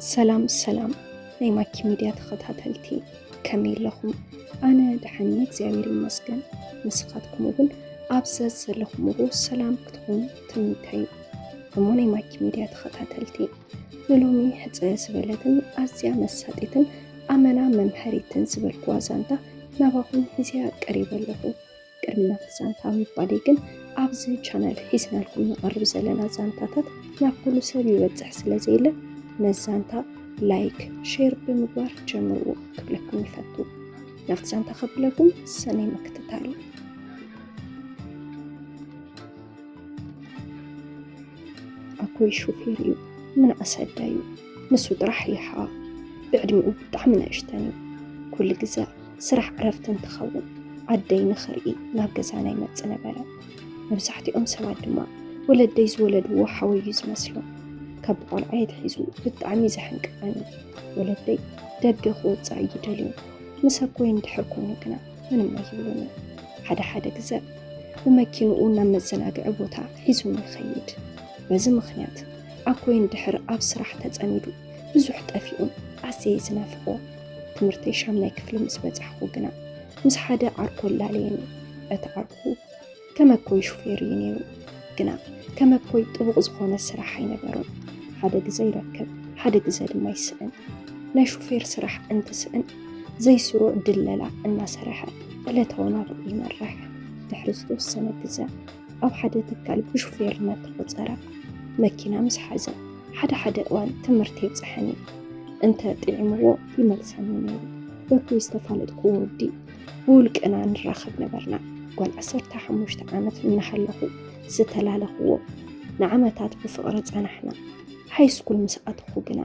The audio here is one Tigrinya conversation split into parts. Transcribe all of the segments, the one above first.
ሰላም ሰላም ናይ ማኪ ሚድያ ተኸታተልቲ፣ ከመይ ኣለኹም? ኣነ ደሓን እየ፣ እግዚኣብሔር ይመስገን። ንስኻትኩም እውን ኣብ ዘዘለኹምዎ ሰላም ክትኾኑ ትምኒተይ እዩ። እሞ ናይ ማኪ ሚድያ ተኸታተልቲ፣ ንሎሚ ሕጽ ዝበለትን ኣዝያ መሳጢትን ኣመና መምሃሪትን ዝበልኩዋ ዛንታ ናባኹም ሒዘያ ቀሪበ ኣለኹ። ቅድሚ ናብቲ ዛንታ ምባለይ ግን፣ ኣብዚ ቻነል ሒዝናልኩም ንቐርብ ዘለና ዛንታታት ናብ ኩሉ ሰብ ይበጽሕ ስለ ዘየለ፣ ነዚ ዛንታ ላይክ፣ ሼር ብምግባር ጀምርዎ ክብለኩም ይፈቱ። ናብቲ ዛንታ ከብለኩም ሰናይ ምክትታል። ኣኮይ ሹፌር እዩ፣ ምንኣስ ኣዳዩ። ንሱ ጥራሕ ይሓ ብዕድሚኡ ብጣዕሚ ንእሽተን እዩ። ኩሉ ግዘ ስራሕ ዕረፍቲ እንትኸውን ኣደይ ንኽርኢ ናብ ገዛና ይመጽእ ነበረ። መብዛሕትኦም ሰባት ድማ ወለደይ ዝወለድዎ ሓወይ እዩ ዝመስሎም። ካብ ቆልዓ ኣትሒዙ ብጣዕሚ ዘሕንቅቐኒ። ወለደይ ደገ ክወጽእ ኣይደልዩን። ምስ ኣኮይ እንድሕር ኮይኑ ግና ምንም ኣይብሉኒ። ሓደ ሓደ ግዘ ብመኪንኡ ናብ መዘናግዒ ቦታ ሒዙኒ ይኸይድ። በዚ ምኽንያት ኣኮይ እንድሕር ኣብ ስራሕ ተጸሚዱ ብዙሕ ጠፊኡን ኣዝየ ዝናፍቖ። ትምህርተይ ሻምናይ ክፍሊ ምስ በጻሕኩ ግና ምስ ሓደ ዓርኩ ኣላለየኒ። እቲ ዓርኩ ከም ኣኮይ ሹፌር እዩ ነይሩ፣ ግና ከም ኣኮይ ጥቡቕ ዝኾነ ስራሕ ኣይነበሮን። ሓደ ግዘ ይረክብ፣ ሓደ ግዘ ድማ ይስእን። ናይ ሹፌር ስራሕ እንትስእን ዘይስሩዕ ድለላ እናሰርሐ ዕለታዊ ናብርኡ ይመርሕ። ድሕሪ ዝተወሰነ ግዘ ኣብ ሓደ ትካል ብሹፌርነት ተቖጸረ። መኪና ምስ ሓዘ ሓደ ሓደ እዋን ትምህርቲ የብጽሐኒ። እንተ ጥዒምዎ ይመልሰኒ ነይሩ። በኩይ ዝተፋለጥክዎ ወዲ ብውልቅና ንራኸብ ነበርና። ጓል ዓሰርተ ሓሙሽተ ዓመት እናሃለኹ ዝተላለኽዎ፣ ንዓመታት ብፍቕሪ ጸናሕና። ሃይስኩል ምስ ኣተኹ ግና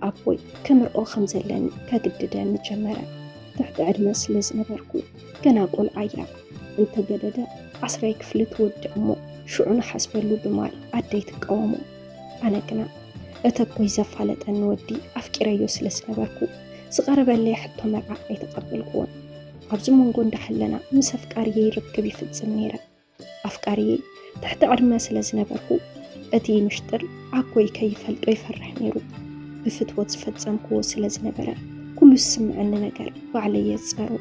ኣቦይ ክምርዖ ከም ዘለኒ ከግድደኒ ጀመረ። ትሕቲ ዕድመ ስለ ዝነበርኩ፣ ገና ቆልዓ እያ፣ እንተገደደ ዓስራይ ክፍሊ ትወድእ እሞ ሽዑ ንሓስበሉ ብማል ኣደይ ትቃወሞ። ኣነ ግና እቲ ኣቦይ ዘፋለጠኒ ወዲ ኣፍቂረዮ ስለ ዝነበርኩ፣ ዝቐረበለይ ሕቶ መርዓ ኣይተቐበልኩዎን። ኣብዚ መንጎ እንዳሃለና ምስ ኣፍቃሪየይ ርክብ ይፍጽም ነይረ። ኣፍቃሪየይ ትሕቲ ዕድመ ስለ ዝነበርኩ፣ እቲ ምሽጥር ኣኮይ ከይፈልጦ ይፈርሕ ነይሩ። ብፍትወት ዝፈጸምክዎ ስለ ዝነበረ፣ ኩሉ ዝስምዐኒ ነገር ባዕለይ እየ ዝጸሮ።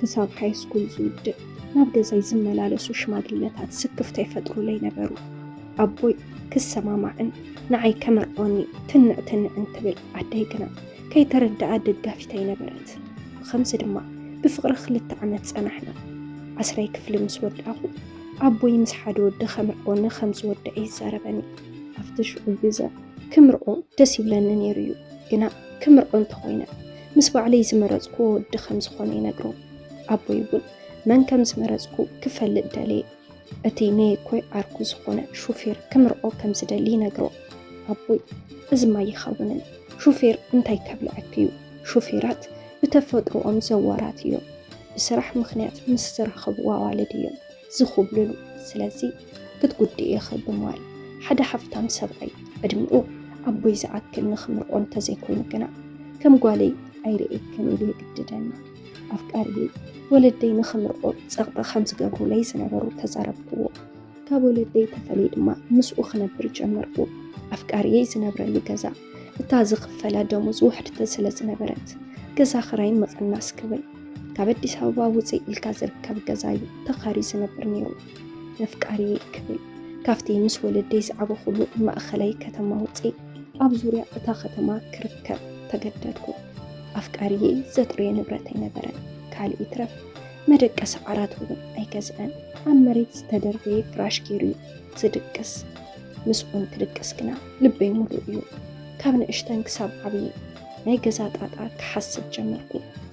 ክሳብ ሃይስኩል ዝውድእ፣ ናብ ገዛይ ዝመላለሱ ሽማግለታት ስክፍታ ይፈጥሩለይ ነበሩ። ኣቦይ ክሰማማዕን ንዓይ ከመርዖኒ ትንዕ ትንዕን ትብል ኣደይ ግና ከይተረድኣ ደጋፊተይ ነበረት። ብኸምዚ ድማ ብፍቕሪ ክልተ ዓመት ጸናሕና። ዓስራይ ክፍሊ ምስ ወዳእኹ ኣቦይ ምስ ሓደ ወዲ ከምርዖኒ ከም ዝወደአ ይዛረበኒ። ኣብቲ ሽዑ ግዘ ክምርዖ ደስ ይብለኒ ነይሩ እዩ፣ ግና ክምርዖ እንተኾይነ ምስ ባዕለይ ዝመረጽኩዎ ወዲ ከም ዝኾነ ይነግሮ። ኣቦይ እውን መን ከም ዝመረጽኩ ክፈልጥ ደለየ። እቲ ናይ ኣኮይ ዓርኩ ዝኾነ ሹፌር ክምርዖ ከም ዝደሊ ይነግሮ። ኣቦይ እዝማ ይኸውንን ሹፌር እንታይ ከብልዐኪ እዩ? ሹፌራት ብተፈጥሮኦም ዘዋራት እዮም። ብስራሕ ምኽንያት ምስ ዝራኸቡ ኣዋልድ እዮም ዝኹብልሉ። ስለዚ ክትጉድኢ ኢኺ ብምባል ሓደ ሃፍታም ሰብኣይ ዕድሚኡ ኣቦይ ዝኣክል ንኽምርዖ እንተዘይኮይኑ ግና ከም ጓለይ ኣይርእየክን ኢሉ የግድደኒ። ኣፍቃሪየይ ወለደይ ንኽምርዖ ጸቕጢ ከም ዝገብሩለይ ዝነበሩ ተዛረብክዎ። ካብ ወለደይ ተፈልየ ድማ ምስኡ ክነብር ጀመርኩ። ኣፍቃሪየይ ዝነብረሉ ገዛ እታ ዝኽፈላ ደሞዝ ውሕድቲ ስለ ዝነበረት፣ ገዛ ክራይ ምቕናስ ክብል ካብ ኣዲስ ኣበባ ውፅእ ኢልካ ዝርከብ ገዛ እዩ ተኻርዩ ዝነብር ነይሩ። ነፍቃሪየይ ክብል ካብቲ ምስ ወለደይ ዝዓበኹሉ ማእኸላይ ከተማ ውፅእ ኣብ ዙርያ እታ ከተማ ክርከብ ተገደድኩ። ኣፍቃሪየይ ዘጥርዮ ንብረት ኣይነበረን። ካልእ ይትረፍ መደቀሲ ዓራት እውን ኣይገዝአን። ኣብ መሬት ዝተደርበየ ፍራሽ ገይሩ እዩ ዝድቅስ። ምስኡን ክድቅስ ግና ልበይ ሙሉእ እዩ። ካብ ንእሽተን ክሳብ ዓብዪ ናይ ገዛ ጣጣ ክሓስብ ጀመርኩ።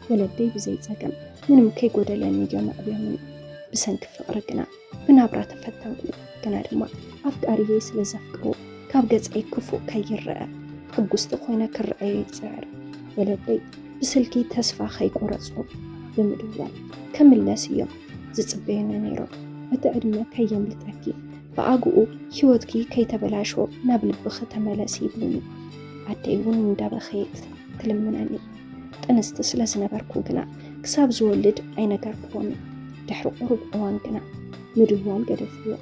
ወለደይ ብዘይ ጸገም ምንም ከይጎደለኒ እዮም ኣዕብዮምኒ። ብሰንኪ ፍቕሪ ግና ብናብራ ተፈተንኩ። ግና ድማ ኣፍቃሪየይ ስለ ዘፍቅሮ ካብ ገጸይ ክፉእ ከይረኣ ሕጉስቲ ኮይነ ክረኣዮ ይጽዕር። ወለደይ ብስልኪ ተስፋ ከይቆረጹ ብምድዋል ክምለስ እዮም ዝጽበዩኒ ነይሮም። እቲ ዕድመ ከየምልጠኪ ብኣግኡ ህይወትኪ ከይተበላሾ ናብ ልብኺ ተመለሲ ይብሉኒ። ኣደይ እውን እንዳበኸየት ትልምነኒ። ጥንስቲ ስለ ዝነበርኩ ግና ክሳብ ዝወልድ ኣይነገርክዎምን። ድሕሪ ቁሩብ እዋን ግና ምድዋል ገደፍዎ።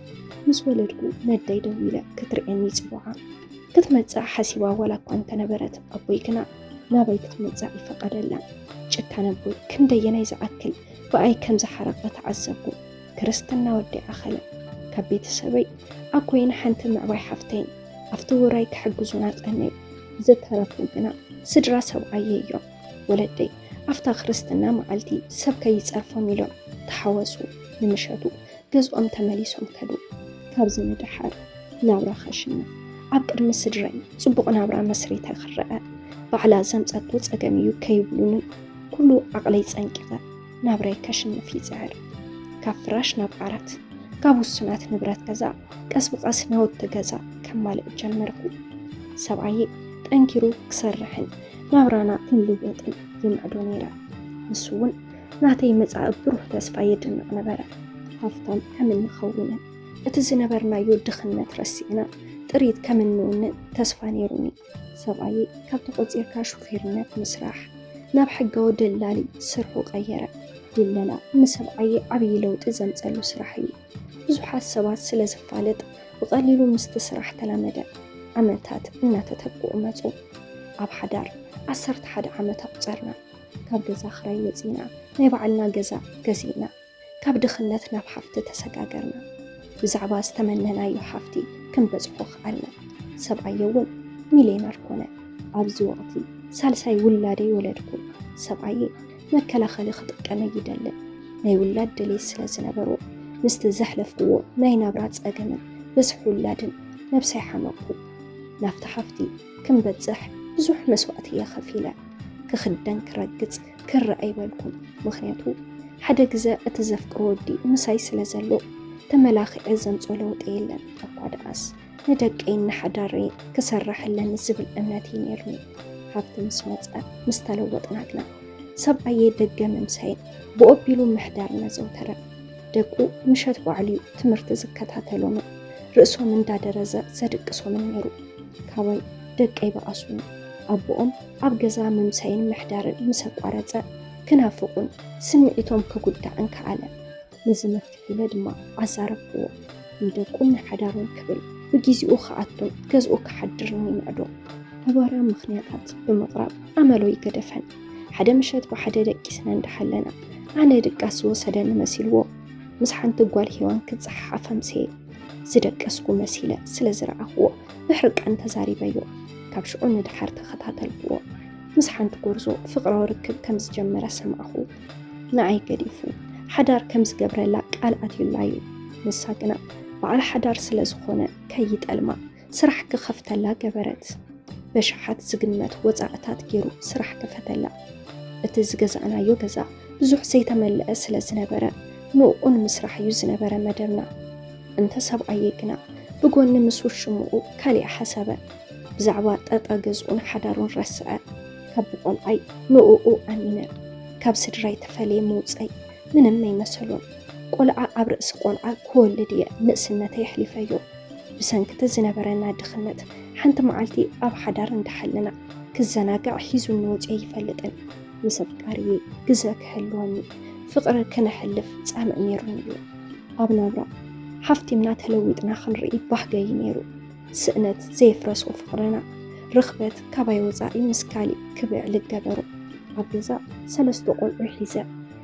ምስ ወለድኩ ነደይ ደዊለ ክትርእየኒ ይጽውዓ። ክትመጽእ ሓሲባ ዋላ እኳ እንተነበረት፣ ኣቦይ ግና ናባይ ክትመጽእ ኣይፈቐደላን። ጭካነ ኣቦይ ክንደየናይ ዝኣክል ብኣይ ከም ዝሓረቐ ተዓዘብኩ። ክርስትና ወዲኣ ኸለ ካብ ቤተሰበይ ኣኮይን ሓንቲ ምዕባይ ሓፍተይን ኣብቲ ውራይ ክሕግዙና ቀነዩ። ዝተረፉ ግና ስድራ ሰብኣየ እዮም። ወለደይ ኣብታ ክርስትና መዓልቲ ሰብ ከይጸርፎም ኢሎም ተሓወሱ። ንምሸቱ ገዝኦም ተመሊሶም ከዱ። ካብዚ ንደሓር ናብራ ከሽንፍ፣ ኣብ ቅድሚ ስድራይ ጽቡቕ ናብራ መስሪተ ክረአ፣ ባዕላ ዘምጸቶ ጸገም እዩ ከይብሉኒ፣ ኩሉ ዓቕለይ ጸንቂቐ ናብራይ ከሽንፍ ይጽዕር። ካብ ፍራሽ ናብ ዓራት፣ ካብ ውሱናት ንብረት ገዛ ቀስ ብቐስ ናውቲ ገዛ ከማልእ ጀመርኩ። ሰብኣየ ጠንኪሩ ክሰርሕን ናብራና ክንልወጥን ይምዕዶ ነይረ። ንሱ እውን ናተይ መጻኢ ብሩህ ተስፋ የድንቕ ነበረ። ሃብታም ከም እንኸውንን እቲ ዝነበርናዮ ድኽነት ረሲዕና ጥሪት ከም እንውንን ተስፋ ነይሩኒ። ሰብኣየ ካብ ተቖጺርካ ሹፌርነት ምስራሕ ናብ ሕጋዊ ደላሊ ስርሑ ቀየረ። ድለላ ንሰብኣየ ዓብዪ ለውጢ ዘምጸሉ ስራሕ እዩ። ብዙሓት ሰባት ስለ ዝፋለጥ ብቐሊሉ ምስቲ ስራሕ ተላመደ። ዓመታት እናተተክኡ መጹ። ኣብ ሓዳር ዓሰርተ ሓደ ዓመት ኣቑጸርና። ካብ ገዛ ክራይ ወጺና ናይ ባዕልና ገዛ ገዚእና። ካብ ድኽነት ናብ ሃፍቲ ተሰጋገርና። ብዛዕባ ዝተመነናዮ ሃፍቲ ክንበጽሖ ከኣልና። ሰብኣየ እውን ሚልዮነር ኮነ። ኣብዚ ወቕቲ ሳልሳይ ውላደይ ወለድኩ። ሰብኣየ መከላኸሊ ክጥቀመ ይደልን ናይ ውላድ ድሌት ስለ ዝነበሮ፣ ምስቲ ዘሕለፍክዎ ናይ ናብራ ጸገምን ብዝሒ ውላድን ነብሰይ ሓመቕኩ። ናብቲ ሃፍቲ ክንበጽሕ ብዙሕ መስዋእቲ እየ ከፊለ። ክኽደን ክረግጽ ክረኣ ኣይበልኩን። ምኽንያቱ ሓደ ግዘ እቲ ዘፍቅሮ ወዲ ምሳይ ስለ ዘሎ ተመላኺዐ ዘምጾ ለውጢ የለን። እኳ ደኣስ ንደቀይን ንሓዳረይን ክሰርሕ ኣለኒ ዝብል እምነት እዩ ነይሩኒ። ሃብቲ ምስ መጸ ምስ ተለወጥና ግና ሰብኣየ ደገ ምምሳይን ብኦቢሉ ምሕዳርን ኣዘውተረ። ደቁ ምሸት ባዕሉ እዩ ትምህርቲ ዝከታተሎምን ርእሶም እንዳደረዘ ዘድቅሶምን ነይሩ። ካባይ ደቀይ በኣሱኒ። ኣቦኦም ኣብ ገዛ ምምሳይን ምሕዳርን ምስ ኣቋረጸ ክናፍቑን ስምዒቶም ክጉዳእን ከኣለ። ነዚ መፍትሒ ኢለ ድማ ኣዛረብክዎ። ንደቁን ንሓዳሩን ክብል ብግዜኡ ክኣቱን ገዝኡ ክሓድርን ይምዕዶ። ነባርያ ምኽንያታት ብምቕራብ ኣመሎ ይገደፈን። ሓደ ምሸት ብሓደ ደቂስና እንዳሓለና ኣነ ድቃስ ዝወሰደኒ መሲልዎ ምስ ሓንቲ ጓል ሄዋን ክጸሓሓፍ ኣምስየ። ዝደቀስኩ መሲለ ስለ ዝረኣኽዎ ብሕርቃን ተዛሪበዮ። ካብ ሽዑ ንድሓር ተኸታተልክዎ። ምስ ሓንቲ ጎርዞ ፍቕራዊ ርክብ ከም ዝጀመረ ሰማዕኹ። ንዓይ ገዲፉ ሓዳር ከም ዝገብረላ ቃል ኣትዩላ እዩ። ንሳ ግና በዓል ሓዳር ስለ ዝኾነ ከይጠልማ ስራሕ ክኸፍተላ ገበረት። በሽሓት ዝግመት ወጻእታት ገይሩ ስራሕ ከፈተላ። እቲ ዝገዛእናዮ ገዛ ብዙሕ ዘይተመልአ ስለ ዝነበረ ንዕኡ ንምስራሕ እዩ ዝነበረ መደብና። እንተ ሰብኣየይ ግና ብጎኒ ምስ ውሽምኡ ካሊእ ሓሰበ። ብዛዕባ ጣጣ ገዝኡን ሓዳሩን ረስዐ። ካብ ብቆልዓይ ንዕኡ ኣሚነ ካብ ስድራይ ተፈልየ ምውፀይ ምንም ኣይመሰሎን። ቆልዓ ኣብ ርእሲ ቆልዓ ክወልድ እየ ንእስነተይ ኣሕሊፈዮ። ብሰንክቲ ዝነበረና ድኽነት ሓንቲ መዓልቲ ኣብ ሓዳር እንዳሓለና ክዘናጋዕ ሒዙኒ ወፂኡ ኣይፈልጥን። ምስ ኣፍቃሪየ ግዘ ክህልወኒ ፍቕሪ ክነሕልፍ ፃምእ ነይሩኒ እዩ። ኣብ ናብራ ሓፍቲምና ተለዊጥና ክንርኢ ባህገ እዩ ነይሩ። ስእነት ዘየፍረሶ ፍቕርና ርኽበት ካባይ ወፃኢ ምስ ካሊእ ክብዕል ገበሩ። ኣብ ገዛ ሰለስተ ቆልዑ ሒዘ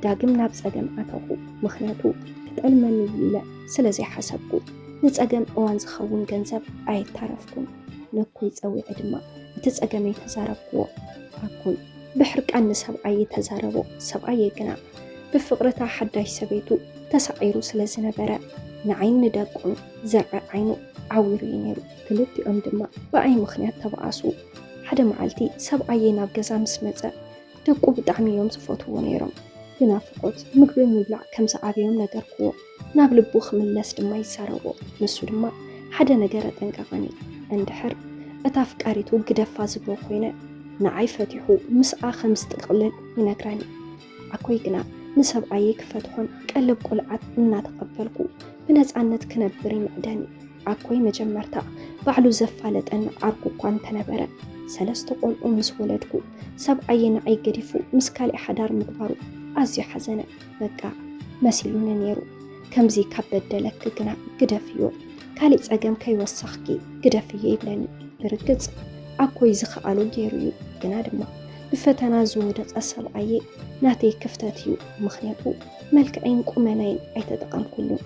ዳግም ናብ ጸገም ኣተኹ። ምኽንያቱ ክጠልመኒ እዩ ኢለ ስለ ዘይሓሰብኩ። ንጸገም እዋን ዝኸውን ገንዘብ ኣየታረፍኩን። ነኮይ ጸዊዐ ድማ እቲ ጸገመይ ተዛረብክዎ። ኣኮይ ብሕርቃን ንሰብኣየ ተዛረቦ። ሰብኣየ ግና ብፍቕርታ ሓዳሽ ሰበይቱ ተሳዒሩ ስለ ዝነበረ ንዓይን ንደቁን ዘርዐ ዓይኑ ዓዊሩ እዩ ነይሩ። ክልቲኦም ድማ ብኣይ ምኽንያት ተበኣሱ። ሓደ መዓልቲ ሰብኣየ ናብ ገዛ ምስ መጸ ደቁ ብጣዕሚ እዮም ዝፈትውዎ ነይሮም። ብናፍቖት ምግቢ ምብላዕ ከም ዝዓበዮም ነገርክዎ። ናብ ልቡ ክምለስ ድማ ይዛረቦ። ንሱ ድማ ሓደ ነገር ኣጠንቀቐኒ። እንድሕር እታ ኣፍቃሪቱ ግደፋ ዝብሎ ኮይነ ንዓይ ፈቲሑ ምስኣ ከም ዝጥቕልል ይነግረኒ። ኣኮይ ግና ንሰብኣየይ ክፈትሖን ቀለብ ቆልዓት እናተቐበልኩ ብነፃነት ክነብር ይምዕደኒ። ኣኮይ መጀመርታ ባዕሉ ዘፋለጠኒ ዓርኩ እኳ እንተነበረ፣ ሰለስተ ቆልዑ ምስ ወለድኩ ሰብኣየ ንዓይ ገዲፉ ምስ ካሊእ ሓዳር ምግባሩ ኣዝዩ ሓዘነ። በቃ መሲሉኒ ነይሩ። ከምዚ ካብ በደለኪ ግና ግደፍዮ፣ ካሊእ ጸገም ከይወሰኽኪ ግደፍዮ ይብለኒ። ብርግጽ ኣኮይ ዝኸኣሎ ገይሩ እዩ። ግና ድማ ብፈተና ዝወደቐ ሰብኣየ ናተይ ክፍተት እዩ። ምኽንያቱ መልክዐይን ቁመናይን ኣይተጠቐምኩሉን።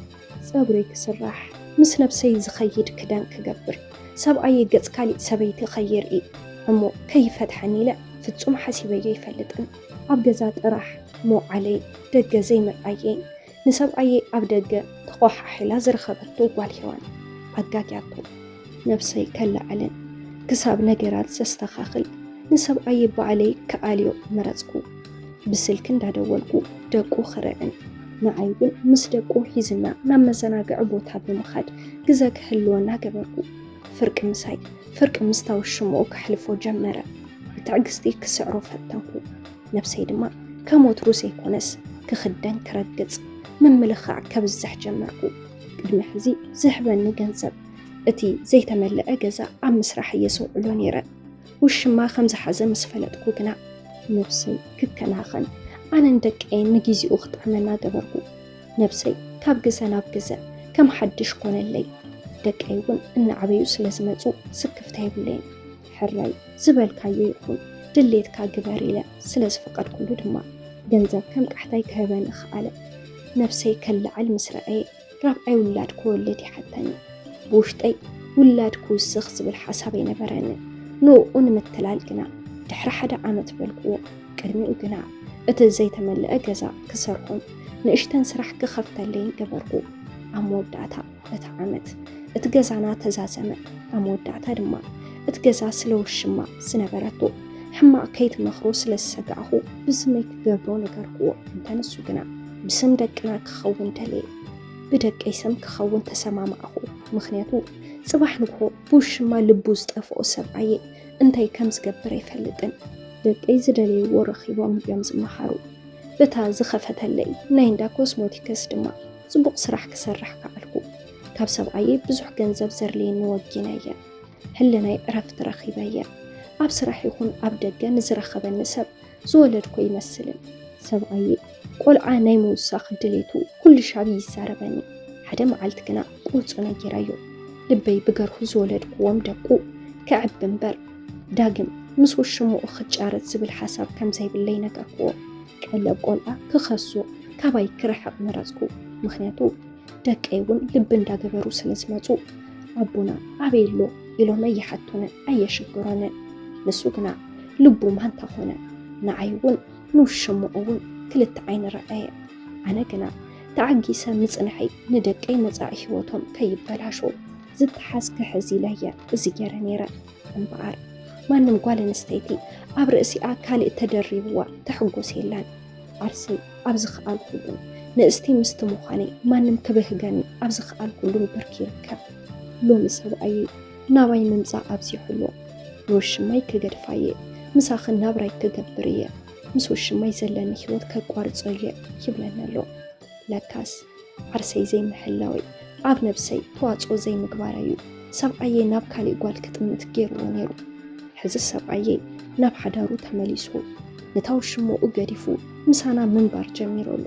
ጸጉረይ ክስራሕ፣ ምስ ነብሰይ ዝኸይድ ክዳን ክገብር፣ ሰብኣየ ገጽ ካሊእ ሰበይቲ ከየርኢ እሞ ከይፈትሐኒ ኢለ ፍጹም ሓሲበዮ ኣይፈልጥን። ኣብ ገዛ ጥራሕ ምውዓለይ፣ ደገ ዘይምርኣየይ፣ ንሰብኣየይ ኣብ ደገ ተኾሓሒላ ዝረኸበቶ ጓል ሄዋን ኣጋግያቶ። ነብሰይ ከለዓዕልን ክሳብ ነገራት ዘስተኻኽል ንሰብኣየይ ባዕለይ ክኣልዮ መረጽኩ። ብስልኪ እንዳደወልኩ ደቁ ክርዕን ንዓይ እውን ምስ ደቁ ሒዝና ናብ መዘናግዒ ቦታ ብምኻድ ግዘ ክህልወና ገበርኩ። ፍርቂ ምሳይ ፍርቂ ምስታ ውሽምኡ ከሕልፎ ጀመረ። ብትዕግስቲ ክስዕሮ ፈተንኩ። ነብሰይ ድማ ከም ወትሩ ዘይኮነስ ክኽደን ክረግጽ ምምልኻዕ ከብዝሕ ጀመርኩ። ቅድሚ ሕዚ ዝህበኒ ገንዘብ እቲ ዘይተመልአ ገዛ ኣብ ምስራሕ እየ ዘውዕሎ ነይረ። ውሽማ ከም ዝሓዘ ምስ ፈለጥኩ ግና ነብሰይ ክከናኸን ኣነን ደቀይን ንግዜኡ ክጥዕመና ገበርኩ። ነብሰይ ካብ ግዘ ናብ ግዘ ከም ሓድሽ ኮነለይ። ደቀይ እውን እናዓበዩ ስለ ዝመጹ ስክፍታ የብለይን። ሕራይ ዝበልካዮ ይኹን ድሌትካ ግበር ኢለ ስለ ዝፈቐድኩሉ ድማ ገንዘብ ከም ቃሕታይ ክህበኒ ኸኣለ። ነብሰይ ከለዓል ምስ ረኣየ ራብዓይ ውላድ ክወልድ ይሓተኒ። ብውሽጠይ ውላድ ክውስኽ ዝብል ሓሳብ ኣይነበረንን። ንኡ ንምትላል ግና ድሕሪ ሓደ ዓመት በልክዎ። ቅድሚኡ ግና እቲ ዘይተመልአ ገዛ ክሰርሖን ንእሽተን ስራሕ ክኸፍተለይን ገበርኩ። ኣብ መወዳእታ እቲ ዓመት እቲ ገዛና ተዛዘመ። ኣብ መወዳእታ ድማ እቲ ገዛ ስለ ውሽማ ዝነበረቶ ሕማቕ ከይትመኽሮ ስለ ዝሰጋእኹ ብስመይ ክገብሮ ነገርክዎ። እንተ ንሱ ግና ብስም ደቅና ክኸውን ደለየ። ብደቀይ ስም ክኸውን ተሰማማዕኹ። ምኽንያቱ ጽባሕ ንግሆ ብውሽማ ልቡ ዝጠፍኦ ሰብኣየ እንታይ ከም ዝገብር ኣይፈልጥን። ደቀይ ዝደለይዎ ረኺቦም እዮም ዝመሃሩ። በታ ዝኸፈተለይ ናይ እንዳ ኮስሞቲክስ ድማ ጽቡቕ ስራሕ ክሰርሕ ከኣልኩ። ካብ ሰብኣየይ ብዙሕ ገንዘብ ዘድልየኒ ወጊነ እየ። ህልናይ ዕረፍቲ ረኺበ እየ። ኣብ ስራሕ ይኹን ኣብ ደገ ንዝረኸበኒ ሰብ ዝወለድኩ ኣይመስልን። ሰብኣየይ ቆልዓ ናይ ምውሳኽ ድሌቱ ኩሉ ሻብ ይዛረበኒ። ሓደ መዓልቲ ግና ቁርጹ ነጊረዮ። ልበይ ብገርሁ ዝወለድክዎም ደቁ ክዕቢ እምበር ዳግም ምስ ውሽምኡ ክጫረጽ ዝብል ሓሳብ ከም ዘይብለይ ነገርክዎ። ቀለብ ቆልዓ ክኸሶ ካባይ ክርሕቕ መረጽኩ። ምኽንያቱ ደቀይ እውን ልቢ እንዳገበሩ ስለ ዝመጹ ኣቦና ኣበይ ኣሎ ኢሎም ኣይሓቱንን ኣየሽግሮንን። ንሱ ግና ልቡ ማንታ ኾነ። ንዓይ እውን ንውሽምኡ እውን ክልተ ዓይኒ ረኣየ። ኣነ ግና ተዓጊሰ ምጽንሐይ ንደቀይ መጻኢ ህይወቶም ከይበላሾ ዝተሓዝ ክሕዝ ኢለ እየ እዚ ገይረ ነይረ። እምበኣር ማንም ጓል ኣንስተይቲ ኣብ ርእሲኣ ካልእ ተደሪብዋ ትሕጎስ የላን። ዓርሰይ ኣብ ዝኸኣልኩሉን ንእስቲ ምስቲ ምዃነይ ማንም ክብህገኒ ኣብ ዝኸኣልኩሉን ብርኪ ይርከብ። ሎሚ ሰብኣየይ ናባይ ምምጻእ ኣብዚሑ ኣሎ። ንውሽማይ ክገድፋ እየ፣ ምሳኺ ናብራይ ክገብር እየ፣ ምስ ውሽማይ ዘለኒ ህይወት ከቋርጾ እየ ይብለኒ ኣሎ። ለካስ ዓርሰይ ዘይምሕላወይ ኣብ ነብሰይ ተዋጽኦ ዘይምግባረይ እዩ ሰብኣየይ ናብ ካሊእ ጓል ክጥምት ገይርዎ ነይሩ። ሕዚ ሰብኣየይ ናብ ሓዳሩ ተመሊሱ ነታ ውሽምኡ ገዲፉ ምሳና ምንባር ጀሚሩ ኣሎ።